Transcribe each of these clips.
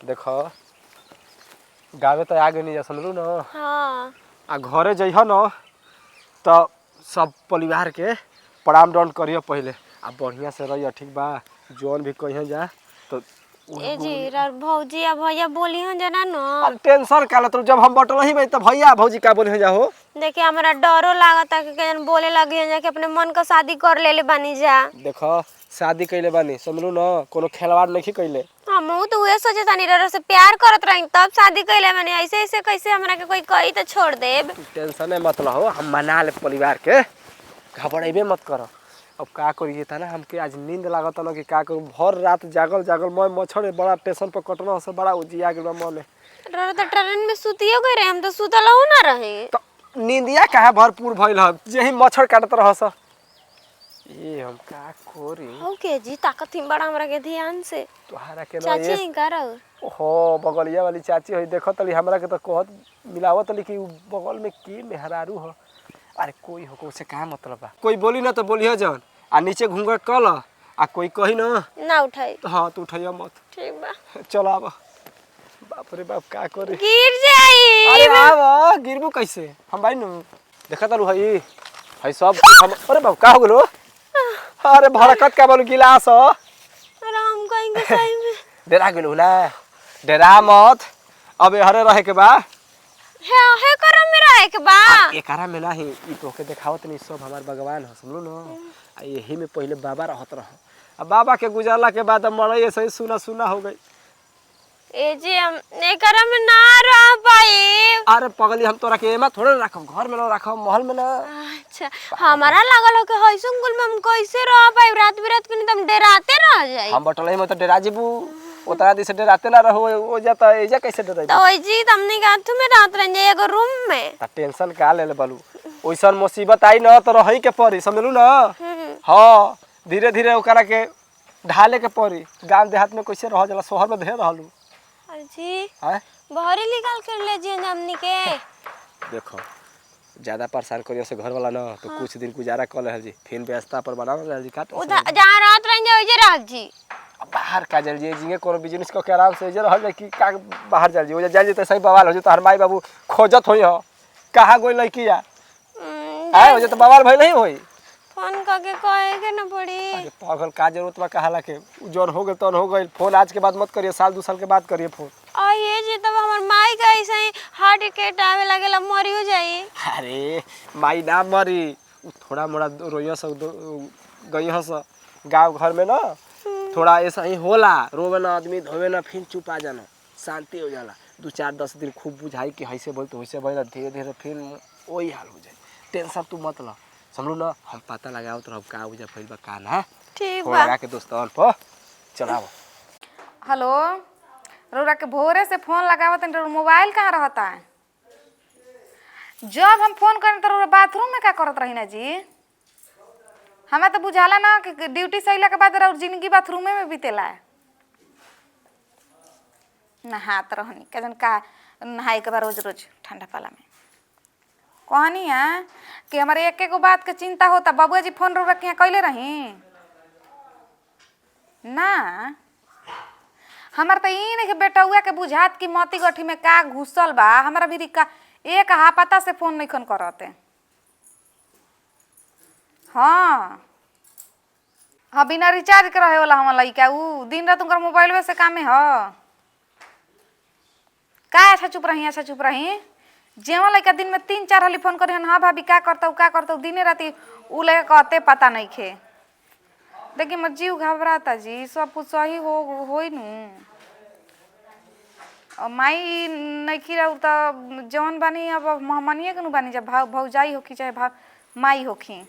देखो गावे तो आगे नहीं जा समझलू ना। हाँ। आ घरे जइह न तो सब परिवार के प्रणाम डन करियो पहले, आ बढ़िया से रहियो, ठीक बा? जौन भी कहियो जा तो ए जी राउर भौजी आ भैया बोली हन जना न। अरे टेंशन का लत, जब हम बटल ही भाई तो भैया भौजी का बोले जा हो। देखिए हमरा डरो लागता कि केहन बोले लगी हन जा कि अपने मन का शादी कर लेले बानी जा। देखो शादी कइले बानी समझलू न, कोनो खिलवाड़ नहीं कइले। हमहू तो उहे सोचे तानी रउरा से प्यार करत रही तब शादी कइले बानी, ऐसे ऐसे कैसे हमरा के कोई कही तो छोड़ देब। तू टेंशन मत लहो, हम मना ले परिवार के, घबराइबे मत करो। अब का करिए था ना हमके आज नींद लागत ना कि का करूं, भर रात जागल जागल मैं मच्छर बड़ा टेंशन पर कटना से बड़ा उजिया गेल बा मन। रउरा तो ट्रेन में सुतियो गए रहे, हम तो सुतल हूं ना रहे। तो नींदिया काहे भरपूर भइल ह, जेही मच्छर काटत रहस। ये हम का करी? हो के जी ताकत ही बड़ा हमरा के ध्यान से। तोहरा के ना चाची ये ही का रउर? ओहो बगलिया वाली चाची होई, देखत तली हमरा के तो कहत मिलावत तली कि उ बगल में के मेहरारू ह। अरे कोई हो को से का मतलब बा, कोई बोली ना तो बोलिह जन, आ नीचे घूंघट कल आ कोई कही ना ना उठाई। तो हाँ तू उठैया मत। ठीक बा। चल आब। बाप रे बाप का करी, गिर जाई। अरे आब गिरबू कैसे हम भाई नु देखत तारू हई हई सब हम। अरे बाप का हो गेलो? अरे भरकत का बोलू गिलास ह। अरे हम कहेंगे सही में। डरा गेलू ना? डरा मत, अब हरे रहे के बा। हे हे करम में रहे के बा। एकरा में नाही, ई तोके देखावत नहीं सब हमार भगवान ह समझलू न। आ यही में पहले बाबा रहत रह, आ बाबा के गुजरला के बाद मरई ऐसे ही सुना सुना हो गई। ए जी हम एकरा में ना रह पाई। अरे पगली हम तोरा के एमा थोड़े ना राखब, घर में ना राखब, महल में ना। अच्छा हमारा लागल हो कि हईसन कुल में हम कैसे रह पाई, रात बिरात के नहीं तो हम डराते रह जाई। हम बटल में तो डरा जेबू, उतना दिन से डराते ना रहो, ओ जाता एजा कैसे डराई? तो ओई जी हमनी के हाथ में रात रह जाई एगो रूम में। त टेंशन का ले ले बालू, ओइसन मुसीबत आई ना तो रही के पड़ी समझलू ना। हाँ धीरे धीरे ओकरा के ढाले के पड़ी। गांव देहात में कैसे रह जाला, शहर में ढेर रहलू। अरे जी हैं बहरी निकाल के ले जी हमनी के। देखो ज्यादा परेशान करियो से घर वाला ना तो कुछ दिन गुजारा कर ले जी, फिर व्यवस्था पर बना ले जी। का टेंशन उधर जहाँ रात रह जाई ओइजे रह जी। अब बाहर का जल जी जिंगे कोनो बिजनेस क के आराम से एजे रहल जाई कि का बाहर जल जी? ओजे जाल जी त सही बवाल हो जी, तोहर माई बाबू खोजत होई हो कहाँ गोई लड़की आ। आए ओजे तो बवाल भइल नहीं होई। फोन करके कहे के ना पड़ी। अरे पागल का जरूरत बा कहाला के, उ जौन हो गेल तौन हो गइल। फोन आज के बाद मत करिए, साल दू साल के बाद करिए फोन। आ ये जी तब हमर माई के ऐसे ही हार्ट अटैक आवे लागेला मरियो जाई। अरे माई ना मरी, उ थोड़ा मोड़ा रोइयो सब गई हस गांव घर में ना थोड़ा ऐसा ही होला, रोवे ना आदमी धोवे ना फिर चुप आ जाना, शांति हो जाला। दू चार 10 दिन खूब बुझाई कि ऐसे बोल तो वैसे बोल, धीरे धीरे फिर वही हाल हो जाए। टेंशन तू मत ल समझू ना, हम पता लगावत रहब का उजा फैल बा का ना। ठीक फोन बा। लगा के दोस्तन पर चलाओ। हेलो रउरा के भोरे से फोन लगावत हनी, रउरा मोबाइल कहाँ रहता है? जब हम फोन करें तो रउरा बाथरूम में का करत रही ना जी? हमें तो बुझाला ना कि ड्यूटी से अइला के बाद रउर जिंदगी बाथरूमे में बीतेला। नहात रहनी का जन का नहाए के बाद रोज रोज ठंडा पाला में। कहनी है कि हमारे एक एक बात के चिंता होता। बबुआ जी फोन रउरा के यहाँ कैले रही ना? हमार तो ई नहीं बेटौआ के बुझात कि मोती गठी में का घुसल बा। हमारा भी का एक हापता से फोन नहीं खन करते। हाँ हाँ बिना रिचार्ज के रहे वाला हमार लइका, ऊ दिन रात उनकर मोबाइलवे से कामे ह। का अच्छा चुप रही, अच्छा चुप रही। जेवा लइका दिन में 3-4 हाली फोन करी हन, हाँ भाभी का करता का करता, दिने राती ऊ लइका कहते पता नहीं खे। देखी मोर जीव घबराता जी, सब कुछ सही हो होई नु। और माई नइखी रहू त जौन बानी अब महमनिए के नु बानी, जब भाव भौजाई होखी चाहे भाव माई होखी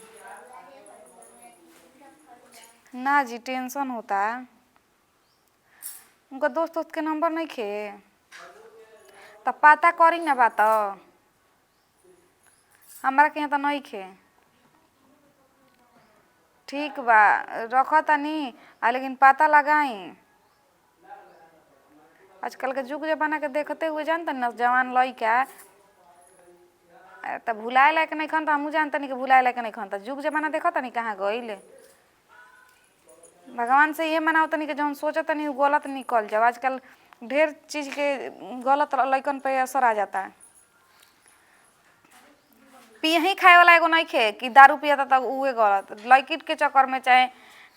ना जी। टेंशन होता। उनका दोस्त दोस्त के नंबर नहीं खे त पता करी ना बात। हमरा के यहाँ त नहीं खे। ठीक बा रख तनी आ, लेकिन पता लगाई। आजकल के जुग जमाना के देखते हुए जानत ना जवान लइका त भुलाए लायक नहीं खन, त हमहू जानतनी कि भुलाए लायक नहीं खन। त जुग जमाना देखतनी कहाँ गइल। भगवान से ये मनाओ तनी कि जौन सोचतनी उ गलत निकल जाओ। आजकल ढेर चीज के गलत लइकन पे असर आ जाता है। पियही खाए वाला एगो नइखे कि दारू पियता तब उहे गलत, लइकिन के चक्कर में चाहे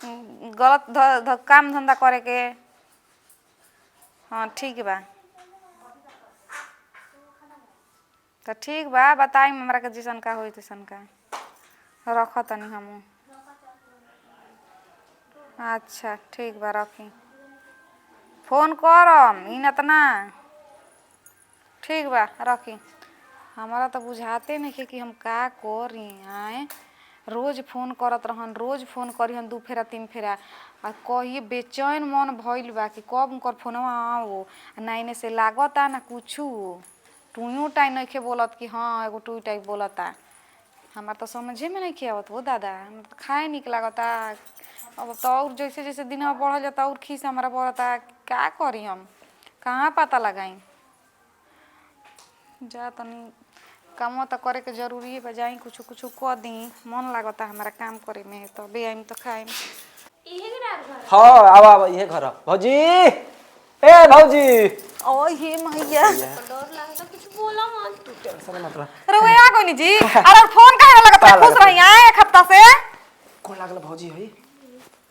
गलत ध, ध, काम धंधा करे के। हाँ ठीक बा, तो ठीक बा, बताई हमरा के जैसन का होई तैसन का रख तनी हमू। अच्छा ठीक बा, रखी फोन करम ई न त ना। ठीक बा रखी। हमारा तो बुझाते नइखे कि हम का करी। आए रोज फोन करत रहन, रोज फोन करी दू फेरा तीन फेरा, आ कहिए बेचैन मन भइल बा कि कब उनकर फोनवा आओ। आ ना एने से लागता ना कुछु, टुइयो टाइ नइखे बोलत कि हाँ एगो टुई टाइ बोलता। हमार तो समझे में नइखे आवत हो दादा, हमरा त खाए निक लागता। अब तो और जैसे जैसे दिनवा बढ़ल जाता और खीस हमारा बढ़ता। का करी हम, कहाँ पता लगाई? जा तनी कामवा त करे के जरूरी बा, जाई कुछो कुछो क दी, मन लागता हमारा काम करे में, तबे आइम त खाइम। हाँ आवा आवा, इहे घर ह। भौजी, ए भौजी, ओ हे मैया, डर लागता, कुछ बोला मत। टेंशन मत रह। अरे आ गइनी जी। अरे फोन काहे लगत रहे? खुश रही आए एक हफ्ता से। को लागल भौजी है?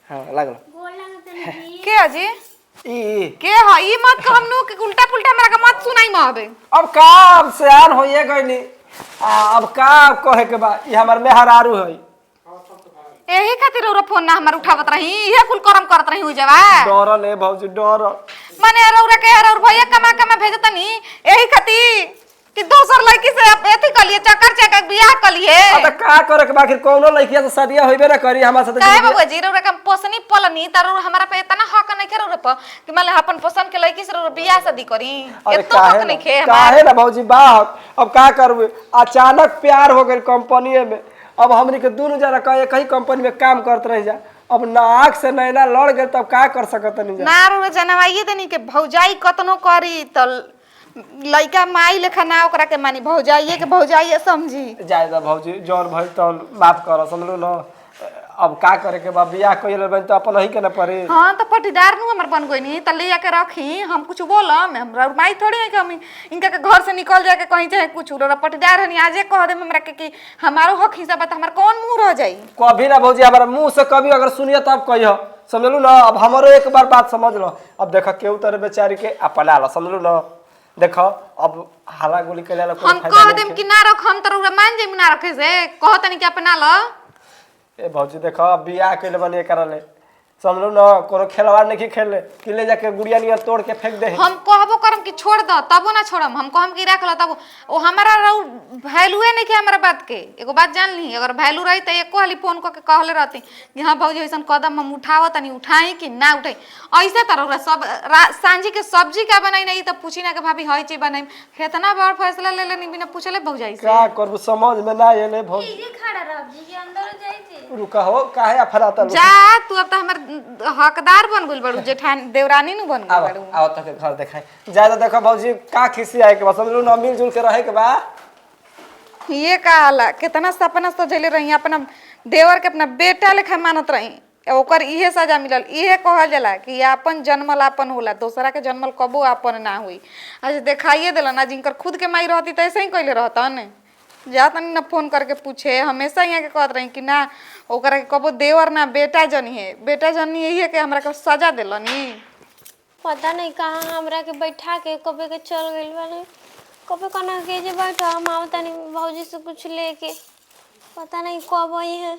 हाँ लागल। गोल लागता जी। के अजी? ई ई। के ह ई मत कहम नु कि उल्टा पुल्टा हमरा के मत सुनाई म अबे। अब का सियान होइए गइली, आ अब का कहे के बा, ई हमर मेहरारू है। एही खातिर रउरा फोन ना हमर उठावत रही, इहे कुल करम करत रही हो जावा। डरल है भौजी, डरल। माने रउरा के रउर भैया कमा कमा भेजतनी एही खातिर कि दोसर लड़की से आप एथी कलिए, चक्कर चक्कर बियाह कलिए। आ त का करे के बा, आखिर कौनो लड़किया से शादिया होइबे ना करी हमरा साथे। काहे बाबा जी, रउरा के हम पोसनी पलनी त रउरा हमरा पे इतना हक नहीं रउरा पर कि माने अपन पसंद के लड़की से रउरा बियाह शादी करी? अरे एतो हक काहे नहीं ना, खे हमार। काहे ना भौजी बा हक। अब का करबे, अचानक प्यार हो गइल कंपनी में। अब हमनी के दुनु जना कहीं कहीं कंपनी में काम करत रह जा, अब ना आँख से नैना लड़ गए तब का कर सकत नहीं जा। ना रउरा जनवाइए देनी के भौजाई कतनो करी त लइका माई लेखा ना ओकरा के मानी, भौजाइए के भौजाइए समझी। जाए दा भौजी, जौन भइल तौन माफ कर, समझलू न। अब का करे के बा, बियाह कइले बन त अपन ही के ना पड़ी। हाँ तो पटीदार नु हमर बन गइनी त ले जाके रखी, हम कुछ बोलम? हमरा माई थोड़ी है कि हम इनका के घर से निकल जाके कहीं चाहे कुछ। रउरा पटीदार हनी, आजे कह देम हमरा के कि हमारो हक हिस्सा बा त हमार कौन मुंह रह जाई? कभी ना भौजी, हमारा मुंह से कभी अगर सुनिए तब कहियो, समझलू ना। अब हमारो एक बार बात समझ लो। अब देखो केहू तरह बेचारी के अपना लो, समझलू ना। देखो अब हाला गोली के ला हम कह देम कि ना रख हम त रउरा मान जाइम ना रखे से? कह तनी कि अपना ल। ए भौजी देखो, अब बियाह कइले बनी एकरा ले, समझलू ना, कोनो खेलवाड़ नहीं खेले कि ले जाके गुड़िया नियर तोड़ के फेंक दे। हम कहबो करम कि छोड़ द तबो ना छोड़म, हम कहम कि रख ल तबो ओ हमारा रहू वैल्यूए नहीं के हमारा बात के। एगो बात जान ली, अगर वैल्यू रही त एको हाली फोन क के कहले रहती कि हाँ भौजी ऐसन कदम हम उठावत तनी, उठाई कि ना उठाई? ऐसे त रउरा सब सांझी के सब्जी का बनाई नहीं त पूछी ना कि भाभी हई चीज बनाई। केतना बड़ फैसला ले लेनी बिना पूछले भौजाई से। का करबू, समझ में ना एले भौजी। इहे खड़ा रह जी के अंदर जाई जी। रुका हो, काहे अफराता? जा तू अब त हमर हकदार बन गेल बड़ू, जेठान देवरानी नु बन गेल आओ बड़ू। आओ तक घर देखाई जाए तो। देखो भौजी का खिसी आए के बा, समझलू ना, मिलजुल के रहे के बा। ये का हाला, कितना सपना सजैले रही, अपना देवर के अपना बेटा लेखा मानत रही, ओकर इहे सजा मिलल। इहे कहल जाला कि आपन जन्मल आपन होला, दोसरा के जन्मल कबो आपन ना हुई। आज देखाइए दिलन। आज इनकर खुद के माई रहती त ऐसे ही कैले रहतन। जा तनी ना फोन करके पूछे। हमेशा यहाँ के कहत रही कि ना ओकरा के कबो देवर ना बेटा जनी है, बेटा जनी यही है के हमरा के सजा दिलनी। पता नहीं कहाँ हमरा के बैठा के कबे के चल गइल बानी। कबे कना के जे बैठा, हम आवत तनी भौजी से कुछ लेके। पता नहीं कब आई है।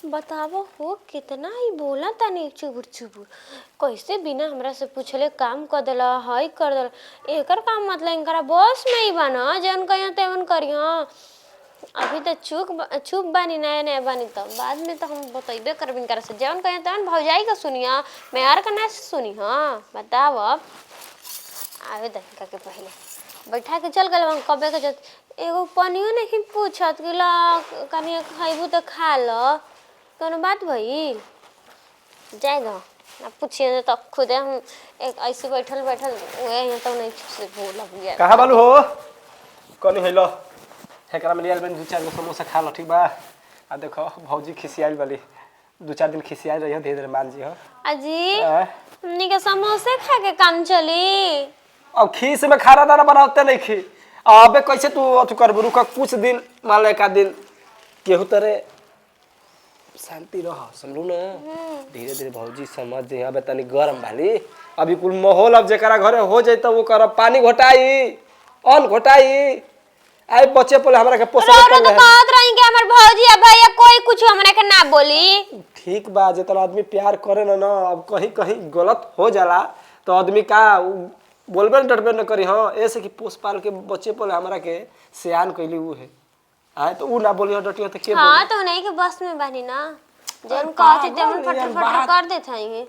बताबो हो, कितना ही बोला तनी चुबुर चुबुर, कैसे बिना हमरा से पूछले काम कर देला, हई कर देला। एकर काम मतलब इनकरा बस में ही बा ना, जौन कहियो तेवन करियो। अभी तो चुप चुप बानी, नया नया बानी, तो बाद में तो हम बतैबे करब इनकरा से। जौन कहियो तेवन भौजाई का सुनिया, मेहर का ना सुनी। हाँ बताब, अब आवे दहिका के पहले बैठा के चल गए हम कबे के। एगो पनियो नहीं पूछत कि ला कनिया खैबू तो खा ल। कोनो बात भइल? जाए दो ना, पूछिए तो खुदे हम एक ऐसे बैठल बैठल उहे यहाँ तो नहीं से बोलब गया। कहाँ बालू हो? कनी हेलो, एकरा में लियाल बन दू चार गो समोसा, खा लो, ठीक बा? आ देखो भौजी खिसियाइल बाली, दू चार दिन खिसियाइल रही, धीरे धीरे मान जी हो। अजी आ, हमनी के समोसे खा के काम चली। अब खीस में खाना दाना बनाते नहीं खी, अबे कैसे तू अथु करबू? रुक कुछ दिन, मान ले एक आध दिन केहू तरे शांति रह, समझू ना? धीरे धीरे भौजी समझ जे, अबे तनी गरम भाली अभी कुल माहौल। अब जेकरा घरे हो जाई तो वो करब पानी घोटाई, अन्न घोटाई, आई बचे पले हमरा के पोसले रौरा तो पले। कहत रही कि हमर भौजी आ भैया कोई कुछ हमरा के ना बोली। ठीक बा, जितना आदमी प्यार करे ना ना, अब कहीं कहीं गलत हो जाला तो आदमी का उ बोलबे न डटबे न करी। हाँ, ऐसे कि पोस पाल के बच्चे पले हमरा के सियान कैली उ है, आए तो उ ना बोली डटियो तो के बोली? हाँ तो नहीं के बस में बानी ना, जौन कहते पागल तवन फटर यार, फटर कर देत हई।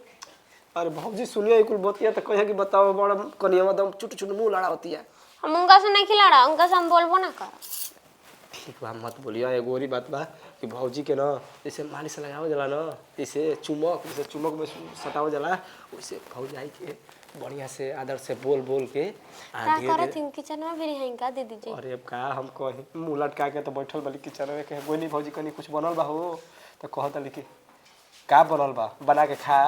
अरे भौजी सुनिए कुल बतिया तो कहे कि बताओ बड़ा कनिया दम चुट चुट मुंह लड़ा होती है। हम उनका से नहीं खिलाड़ा, उनका से हम बोलबो ना कर। ठीक बा, मत बोलिए। एगो और ही बात बा कि भौजी के ना जैसे मालिश लगावल जाला ना, जैसे चुमक, जैसे चुमक में सटावल जाला, वैसे भौजाई के बढ़िया से आदर से बोल बोल के आ का धीरे करत धीरे। हई किचन में भी हई का दीदी जी? अरे अब का हम कही, मुंह लटका के तो बैठल बाली किचन में के गोनी भौजी कनी कुछ बनल बा हो तो कहत हली कि का बनल बा, बना के खा,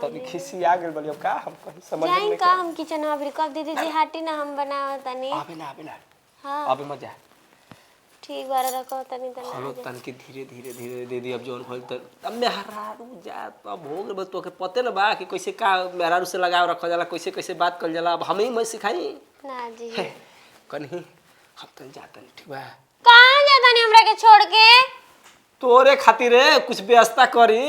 तनी खिसी आ गेल बाली। अब का हम कही, समझ में जाई नहीं का हम किचन में भी कब दीदी जी हाटी ना हम बनावत तनी। आबे ना, आबे ना। हाँ। आबे मत जा। ठीक बारे रखो तनी तना। हम तनके धीरे धीरे धीरे दे दी। अब जौन होल त अब मेहरारू जा अब हो गेल बस, तोके पते न बा कि कैसे का मेहरारू से लगाव रखल जाला, कैसे कैसे बात कल जाला। अब हम ही मैं सिखाई? ना जी। हे, कन्ही हम तन जातनी, ठीक बा? कहाँ जाता नहीं हमरा के छोड़ के? तोरे खातिर रे कुछ व्यवस्था करी।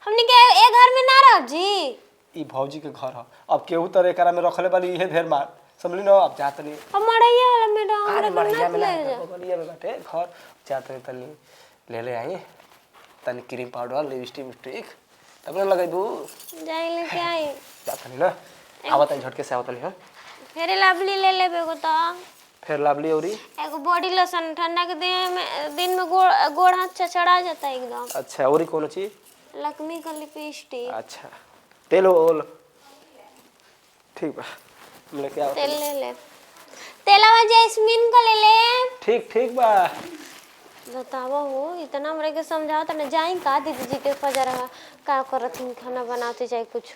हमनी के ए घर में ना रह जी। ई भौजी के घर ह, अब केहू तर एकरा में रखले बाली इहे ढेर मार, समझली न? अब जातनी। हम मड़ैया वाला में रह, हमरा अरे के मड़ैया ना में ना, ले जा। बगलिया में बाटे घर। जातनी तनी ले ले आई तनी क्रीम पाउडर, लिपस्टिक उपस्टिक, तब न लगैबू। जाई लेके आई। जातनी ना, आवत झटके से आवतनी। हां। फेरे लाभली ले लेबे एगो तो। फिर लाभली औरी? एगो बॉडी लोशन, ठंडा के दिन में, दिन में गोड़ गोड़ हाथ चचड़ा जाता है एकदम। अच्छा, औरी कोनो चीज? लक्ष्मी का लिपस्टिक। अच्छा, तेल ओल? ठीक बा, हम लेके आवत। तेल ले ले, तेलवा जैस्मिन का ले ले। ठीक ठीक बा। बतावो हो, इतना हमरा के समझाओ त ना। जाई का दीदी जी के पजरवा का करत हन, खाना बनाते चाहे कुछ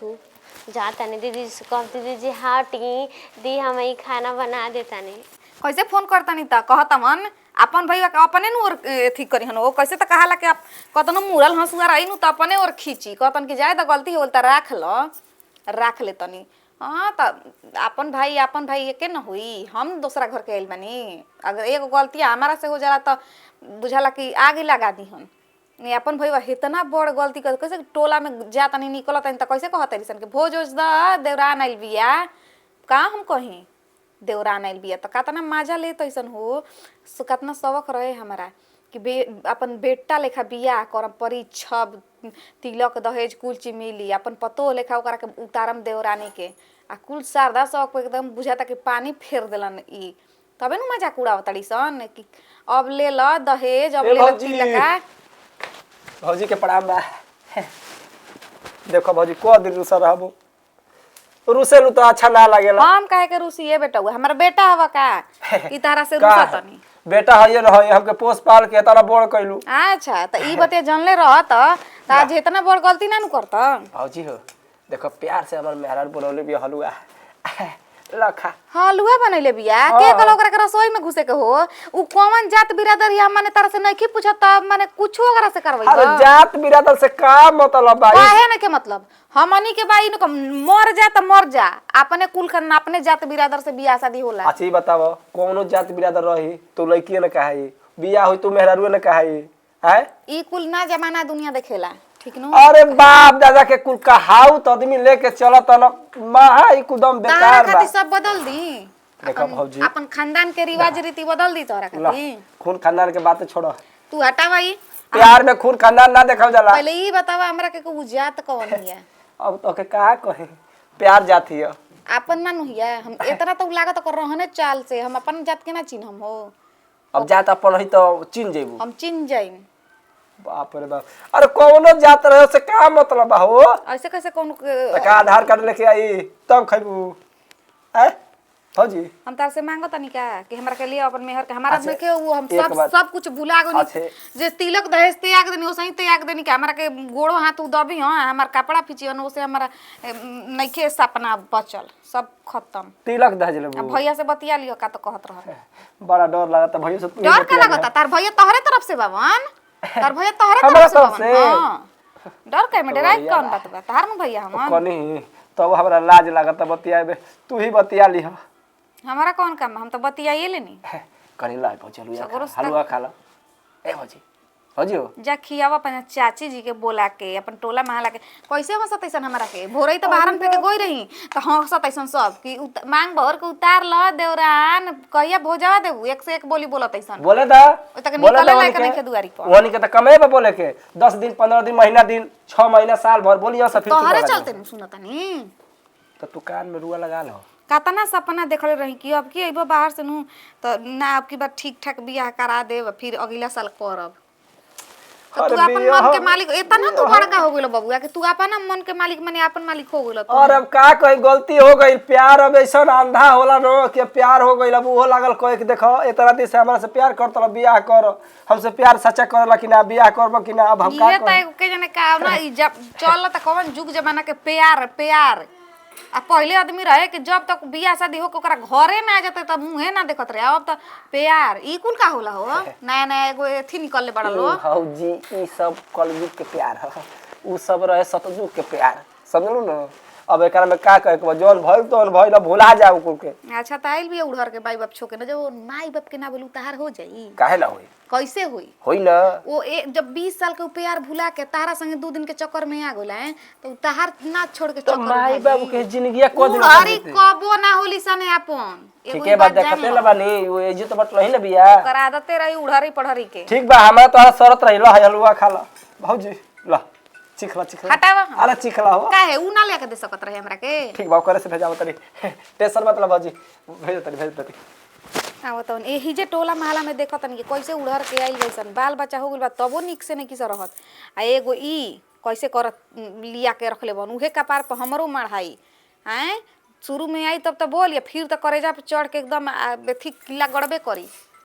जाता नहीं। दीदी जी से कह, दीदी जी हाटी दी, हम ई खाना बना देता नहीं। कैसे फोन करतनी त कहत मन अपन भैया के अपने नु और अथी करी हन। ओ कैसे त कहाला कि आप कतनो मुरल हंसुआ रही नु त अपने और खींची। कहतन कि जाए त गलती होल त राख ल, राख ले तनी। हाँ त अपन भाई, अपन भाई एके न होई। हम दोसरा घर के आइल बानी, अगर एगो गलती हमारा से हो जाला त बुझाला कि आग ही लगा दी हन। नहीं अपन भैया इतना बड़ गलती कर कैसे टोला में जा तनी निकलत त कैसे कहत सन कि भोज ओज द, देवरान आइल बिया। का हम कहीं देवरान आइल बिया त कतना मजा ले तैसन हो। सो कतना शौक रहे हमारा कि बे अपन बेटा लेखा बियाह करम, परीक्षब, तिलक दहेज कुल चीज मिली, अपन पतो लेखा ओकरा के उतारम देवरानी के। आ कुल शारदा शौक एकदम बुझाता कि पानी फेर देलन ई, तबे नु मजाक उड़ावताड़ी सन कि अब ले ल दहेज, अब ए ले ल भौजी। तिलक आ। भौजी के प्रणाम बा। देखो भौजी, को दिन रुसा रहबो? रुसेलू तो अच्छा ना लागेला। हम काहे के रुसी ये बेटा? हमारा बेटा हवा का ई तारा से का रुसा है? तनी? बेटा है न है, हमके पोस पाल के तारा बड़ कैलू। अच्छा त ई बते जानले रहत त आज इतना बड़ गलती ना नु करत। भौजी हो, देखो प्यार से हमार मेहरान बनौले भी हलुआ, लखा। हलुआ बनैले बिया? के हाँ। कहल ओकरा के रसोई में घुसे के हो? उ कौन जात बिरादर या माने तारा से नइखी पूछत त माने कुछो ओकरा से करवई? अरे जात बिरादर से का मतलब बा? काहे न के मतलब? हमनी के बाई न मर जा त मर जा, अपने कुल खन अपने जात बिरादर से बियाह शादी होला। अच्छा ई बताओ, कोनो जात बिरादर रही तो लड़की न कहाई, बियाह हुई तो मेहरारू न कहाई है। ई कुल ना जमाना दुनिया देखेला, ठीक नु? अरे बाप दादा के कुल कहाऊ तो आदमी लेके चलत न महा ई कुदम तारा बेकार बा। खातिर सब बदल दी? देखो अपन- भौजी। अपन खानदान के रिवाज रीति बदल दी तोरा ला, खातिर? खून खानदान के बात छोड़ो। तू हटावा ई। प्यार में खून खानदान ना देखल जाला। पहले ई बतावा हमरा के उ जात कौन हिया? अब तो के का कहे, प्यार जाती है। अपन ना नुहिया हम इतना तो लागत कर रहने चाल से हम अपन जात के ना चिन्हम हो। अब जात अपन रही तो चिन जेबू। हम चिन्ह जाइम। बाप रे बाप, अरे कौनो जात रहे से का मतलब बा हो? ऐसे कैसे कौन? त का आधार कार्ड लेके आई तब खैबू हैं? भौजी हम तार से मांगो तनी का कि हमरा के लिए अपन मेहर के हमारा अच्छा, में के वो हम एक सब बात- सब कुछ भुला गनी। अच्छा। जे तिलक दहेज त्याग देनी ओसही त्याग देनी कि हमरा के गोड़ो हाथ उ दबी हां, हमार कपड़ा खिचियन ओसे हमरा नइखे सपना बचल, सब खत्म। तिलक दहेज लेबू? अब भैया से बतिया लियो का तो कहत रह। बड़ा डर लागता भैया से, तू ही डर का बतिया लिहा। लगता? तार भैया तोहरे तरफ से बावन, तार भैया तोहरे हमरा तरफ से तरफ बावन। से? हां, डर का में डराई भैया कौन बात बा? तार में भैया हमन कनी तब हमरा लाज लागता बतियाबे, तू ही बतिया लिह। हमारा कौन काम बा? हम तो बतियाइए लेनी। कनी ला भौजी हलुआ सगरो खा, हलुआ खा ला। ए भौजी, भौजी हो। जा खियावा अपन चाची जी के बोला के, अपन टोला महला के। कैसे हंसत ऐसन हमरा के? भोरई तो बाहरन फेंके गोई रही तो हंसत ऐसन सब कि मांग भर के उतार ल देवरान, कहिया भोजावा देबू, एक से एक बोली बोलत ऐसन। बोले दा, ओ तक बोले निकले दा लायक वनी नइखे के। दुआरी पर। वनी के त कमे बा बोले के, 10 दिन 15 दिन महीना दिन 6 महीना साल भर बोलियो सब, फिर तू तोहरे लगा चलते दे। न सुनतनी। तो तू कान में रुआ लगा लो। कतना सपना देखले रही कि अब की अइबो बाहर से नु तो ना अब की बार ठीक ठाक बियाह करा देब, फिर अगला साल करब। तो अरे तू अपन बियाह- मन के मालिक इतना तू बड़का हो गेलो बबुआ कि तू अपन मन के मालिक माने अपन मालिक हो गेलो तू। और अब का कहीं गलती हो गई, प्यार अब ऐसा अंधा होला न कि प्यार हो गई, अब उहो लागल कहे कि देखो इतना दिन से हमरा से प्यार करत रह, बियाह कर, हमसे प्यार सच्चा करला कि ना, बियाह करब कि ना, अब हम का इहे त करी? एगो के जाने का ना ई जब चल त कवन जुग जमाना के प्यार प्यार। आ पहिले आदमी रहे कि जब तक बियाह शादी हो के ओकरा घरे ना आ जाते तब मुंहे ना देखत रहे। अब त प्यार ई कुल का होला हो? नया नया एगो एथी निकलले बड़ा लो। भौजी ई सब कलयुग के प्यार ह, उ सब रहे सतयुग के प्यार, समझलू न? अब एकरा में का कहे के बा, जौन भइल तौन भइल, अब भुला जाओ कुल के। अच्छा त आइल भी उड़हर के माई बाप छोके ना, जब माई बाप के ना बोलू तहार हो जाई? काहे ना होई? कैसे होई? होई ना। वो जब 20 साल के उ प्यार भुला के तारा संगे 2 दिन के चक्कर में आ गेला है तो उ तहार ना छोड़ के तो चक्कर में माई भागी। बाबू के जिंदगिया को दिन उड़हरी कबो ना होली सने अपन। एगो ठीके ई बात जान देखते लो। ना बानी, वो एजी तो बटलही ना बिया। ओकर आदते रही उड़हरी पढ़हरी के। ठीक बा, हमरा तोहरा शरत रही, ल हलुआ खा ल भौजी, ल चिखला चिखला। हटावा। अरे चिखला हो। काहे उ ना लेके दे सकत रहे हमरा के? ठीक बा, करे से भेजाव तनी, टेंशन मत ल भौजी, भेज तनी, भेज तनी। आवत तवन एही जे टोला मोहल्ला में देखत तनी कि कैसे उड़हर के आइल गइसन, बाल बच्चा हो गेल बा तबो निक से नहीं किसे रहत। आ एगो ई कैसे करत लिया के रखले बन उहे कपार पर हमरो मढ़ाई आएं। शुरू में आई तब तो बोलिए, फिर तो करेजा पे चढ़ के एकदम बेथी किला गड़बे करी।